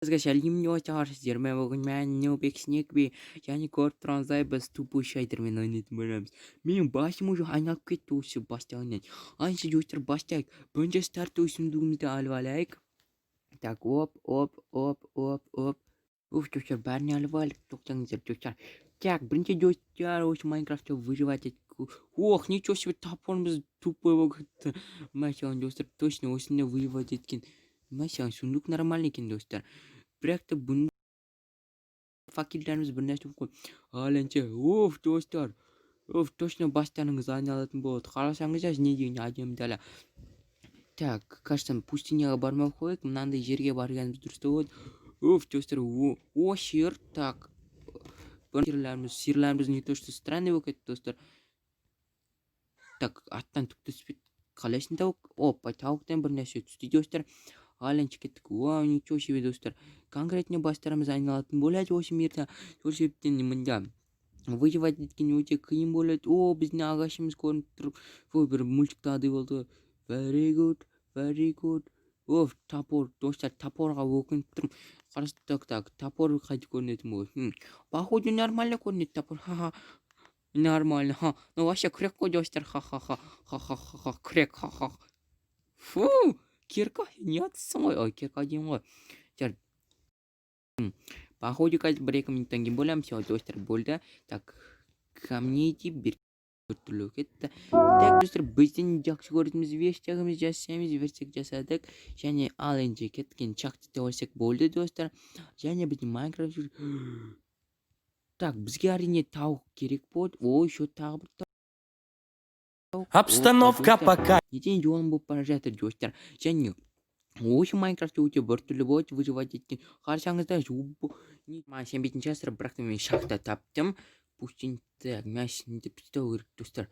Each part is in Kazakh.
Сәлем, сіздермен бүгін мен, Нубик Сникби, және көріп тұрғаныңыздай, біз тупой шайдермен ойнайтын боламыз. Менің басым уже айналып кетті осы бастағаннан. Айншы, достар, бастайық. Бірінші стартовый сундугімізді алып алайық. Так, оп, оп, оп, оп, оп. Уф, достар, бәрін алып алдық. Тоқтаңыздар, достар. Так, бірінші, достар, осы Майнкрафтта выживать. Ох, ничего себе, топорымыз тупой болып кетті. Мәссаған, достар, точно осында выживать еткен. Мәссаған, сундук нормальный екен, достар. Бірақ та бұны факелдеріміз бір нәрсе болып қойды. Ал енді, уф, достар. Уф, точно бастарыңыз айналатын болады. Қарасаңыздар, не деген әдемі дала. Так, кажется, пустыняға бармай ақ қояйық, мынандай жерге барғанымыз дұрыс болады. Уф, достар, о, сиыр, так. Сиырларымыз не то что странный болып кетті, достар. Так, аттан түк түспейді. Қалайсың, тауық? Опа, тауықтан бір нәрсе түсті, достар. Ал енді кеттік. Вау, ничего себе, достар. Конкретно бастарымыз айналатын болады осы мирда. Сол себептен мында выживать еткен өте қиын болады. О, біздің ағашымыз көрініп тұр. Ой, бір мультиктағыдай болды. Very good, very good. Оф, топор, достар, топорға өкініп тұрмын. Қарасы, так, так, топор қайтып көрінетін болады? Походу, нормально көрінеді топор. Ха-ха. Нормально, ха. Ну, вообще күрек қой, достар. Ха-ха-ха. Ха-ха-ха, күрек, ха-ха. Фу, кирка, не атсың ғой? Ой, кирка деймін ғой. Жарайды. Походу, қазір 1-2 минуттан кейін боламын. Все, достар, болды. Так, камней бір түрлі кетті. Так, достар, біздің жақсы көретініміз верстагіміз жасаймыз, верстак жасадық. Және ал енді кеткен шахта алсақ болды, достар. Және біздің Майнкрафт. Так, бізге, әрине, тауық керек болады. Ой, еще тағы бір тауық. Обстановка пока Неден жолым болып бара жатыр, достар. Және осы Майнкрафтта өте біртүрлі болады выживать еткен. Қарасаңыздар, маған сенбейтін шығарсыздар, бірақ та мен шахта таптым. Пустин, так, мясо деп істеу керек, достар.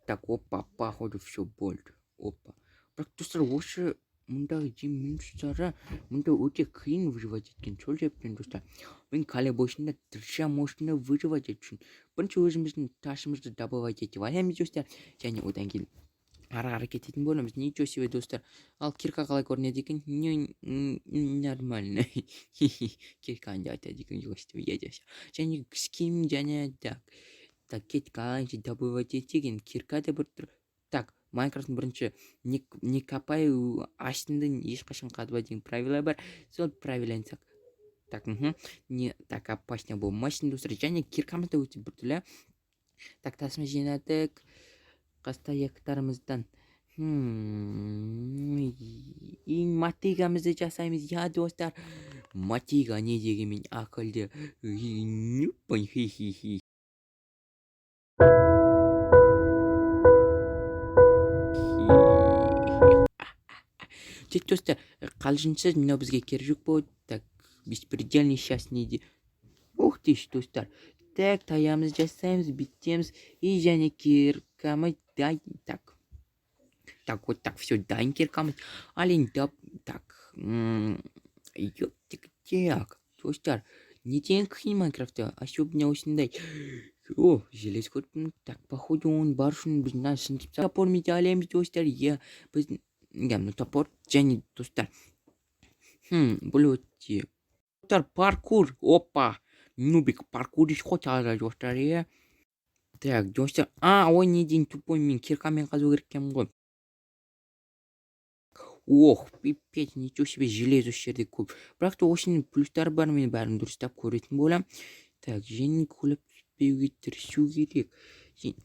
Так, опа, походу, все болды. Опа. Бірақ, достар, осы мұндағы жем минустары, мұнда өте қиын выживать еткен. Сол себептен, достар, мен осында тырысамын, осында выживать ету үшін. Бірінші өзіміздің тасымызды добывать етіп аламыз, достар, және одан кейін ары қарай кететін боламыз. Ничего себе, достар. Ал кирка қалай көрінеді екен? Нормально. Кирканы да айтады екен, иә. Және скин, және так. Так, кеттік, алайыншы, добывать етейік. Енді кирка да бір тұр. Так, Майнкрафттың бірінші не копай, астында ешқашан қазба деген правила бар. Сол правиланы так. Так, угу. Не так опасно болмасын, достар. Және киркамыз да өте біртүрлі. Так, тасымыз жинадық. Қастаяқтарымыздан. И мотыгамызды жасаймыз, я, достар. Мотыга не дегенмен ақылды. Хи-хи-хи. Сөйтіп, достар, қалжыңсыз, мынау бізге керек болады. Так, беспредельный сейчас не. Ух ты, достар. Так, таямыз жасаймыз, бүйтеміз. И және киркамыз дай. Так. Так, вот так, все, дайын киркамыз. Ал енді, так. Ёптик, так. Достар, не деген қиын Майнкрафтта, особенно осындай. О, желез көрдім. Так, походу, оның бар үшін біз мына сынып топормен алеміз, достар. Иә, біз, иә, мына топор және, достар. Бұл өте. Достар, паркур. Опа. Нубик паркур қой таза, достар, иә. Так, достар. А, ой, не дейін, тупой, мен киркамен қазу керек екенмін ғой. Ох, пипец, ничего себе, железо осы жерде көп. Бірақ та осының плюстары бар, мен бәрін дұрыстап көретін боламын. Так, және құлап түспеуге тырысу керек.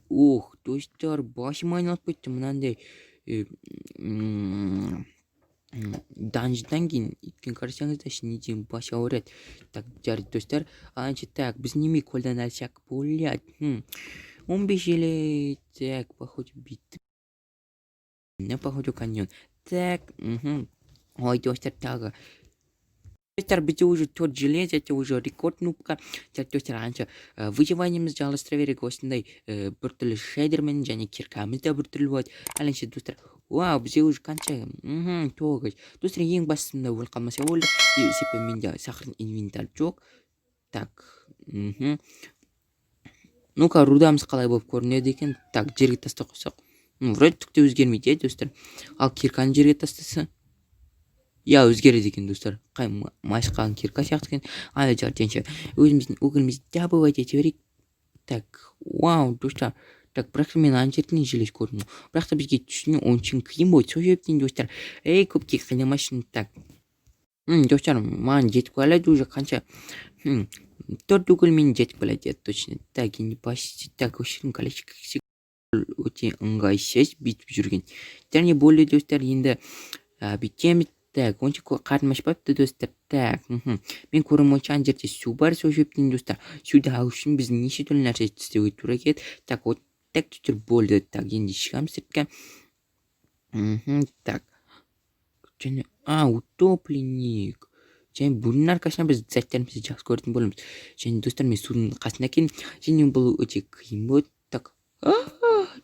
Ох, достар, басым айналып кетті мынандай данждан кейін, өйткені қарасаңыздаршы, не деген бас ауырады. Так, жарайды, достар. Анша, так, біз неме қолдана алсақ болады? 15 желе. Так, походу, бүйтіп. Ну, походу, каньон. Так, угу. Ой, достар, тағы. Достар, бізде уже төрт железо, это уже рекорд нубқа. Так, достар, анша выживаниемізді жалғастыра берейік. Осындай біртүрлі шейдермен және киркамыз да біртүрлі болады. Ал ендеше, достар, вау, бізде уже қанша? Угу, 9. Достар, ең бастысы, мында өліп қалмаса болды. Себебі менде сахарный инвентарь жоқ. Так, угу. Ну-ка, рудамыз қалай болып көрінеді екен? Так, жерге тастап қойсақ. Ну, вроде түк те өзгермейді, иә, достар. Ал кирканы жерге тастаса? Иә, өзгереді екен, достар. Қай майысқан кирка сияқты екен. Ана жарты өзіміздің уголімізді добывать ете берейік. Так, вау, достар. Так, бірақ та мен ана жерден желез көрдім, бірақ та бізге түсіну онша қиын болды. Сол себептен, достар, ей, көпке қинамас үшін. Так, достар, маған жетіп келеді уже қанша? Төрт уголь мен жетіп келеді, точно. Так, енді почти. Так, осы жердің колечко өте ыңғайсыз бүйтіп жүрген. Және более, достар, енді бүйтеміз. Так, онша қарным ашпапты, достар. Так, мен көруім бойынша, ана жерде су бар. Сол себептен, достар, суды алу үшін біз неше түрлі нәрсе істеуге тура келеді. Так, вот так, достар, болды. Так, енді шығамыз сыртқа. Так, және утопленник. Және бұның арқасында біз заттарымызды жақсы көретін боламыз. Және, достар, мен судың қасында келдім және бұл өте қиын болды. Так,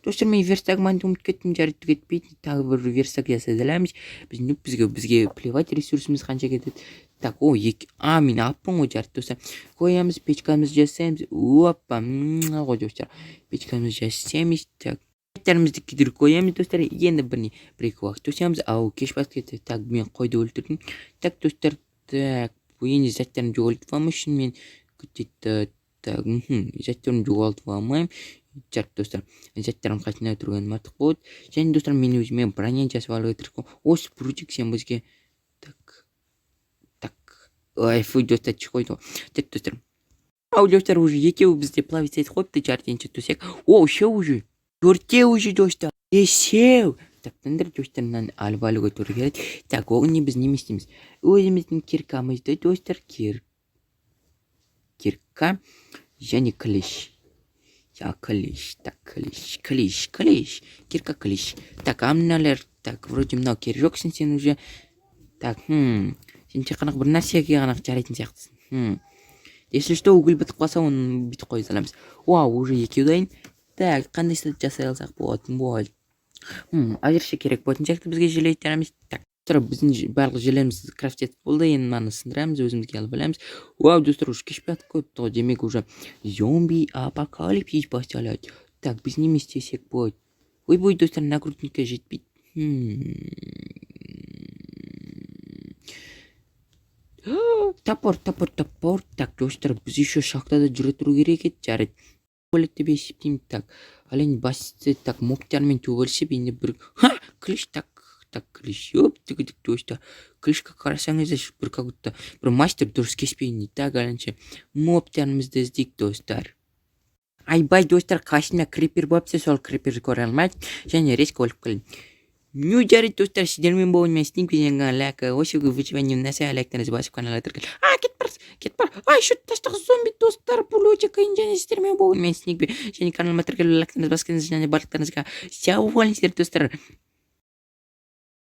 достар, мен верстагымды ұмытып кеттім. Жарайды, кетпейді, тағы бір верстак жасай саламыз. Біз, ну, бізге плевать, ресурсымыз қанша кетеді. Так, о, екі, мен алыппын ғой. Жарайды, достар, қоямыз, печкамызды жасаймыз. Опа ғой, достар, печкамызды жасаймыз. Так, заттарымызды күйдіріп қоямыз, достар. Енді бір не, бір екі уақыт төсеміз. Ау, кеш батып кетті. Так, мен қойды өлтірдім. Так, достар, так, енді заттарымды жоғалтып алмас үшін мен где-то, так, заттарымды жоғалтып алмаймын. Жарайды, достар, заттарым қасында тұрғаным артық болады. Және, достар, мен өзіме броня жасап алуға тырысып. Осы прутик, сен бізге. Так, так, ой, фу, достар, түсіп қойды ғой. Так, достар, ау, достар, уже екеуі бізде плавить етіп қойыпты. Жарайды, енді төсек. О, үшеу уже, төртеу уже, достар, бесеу. Так, тыңдар, достар, мынаны алып алуға тура келеді. Так, оған не, біз неме істейміз? Өзіміздің киркамызды, достар, кирка және клеш. Я клеш, так, клеш, клеш, клеш, кирка, клеш. Так, а мыналар, так, вроде мынау керек жоқсың сен уже. Так, сен тек қана бір нәрсеге ғана жарайтын сияқтысың. Если что, уголь бітіп қалса, оны бүйтіп қоя саламыз. Вау, уже екеу дайын. Так, қандай след жасай алсақ болатын болады? Әзірше керек болатын сияқты бізге жилеттеріміз. Так, достар, біздің барлық желеміз крафт етіп болды. Енді мынаны сындырамыз, өзімізге алып аламыз. Вау, достар, уже кеш батып қойыпты ғой. Демек, уже зомби апокалипсис басталады. Так, біз неме істесек болады? Ойбой, достар, нагрудникке жетпейді. Топор, топор, топор. Так, достар, біз еще шахтада жүре тұру керек еді. Жарайды, болады деп есептеймін. Так, ал енді бастысы, так, мобтармен төбелесіп, енді бір, ха, клеш. Так, так, клеш, ёп, тік, достар, клешке қарасаңыздаршы, бір как будто бір мастер дұрыс кеспеген. Так, ал енді мобтарымызды іздейік, достар. Айбай, достар, қасымда крипер болыпты, сол криперді көре алмадым және резко өліп қалдым. Ну, жарайды, достар, сіздермен болған мен, Стинг. Лайк, осы выживание ұнаса, лайктарыңызды басып, каналға тіркел. А, кетіп бар, кетіп бар. Ай, еще тастағы зомби, достар, бұл өте қиын. Және сіздермен болған мен, Стинг, және каналыма тіркеліп, лайктарыңызды басқаныңыз және барлықтарыңызға сау болыңыздар, достар.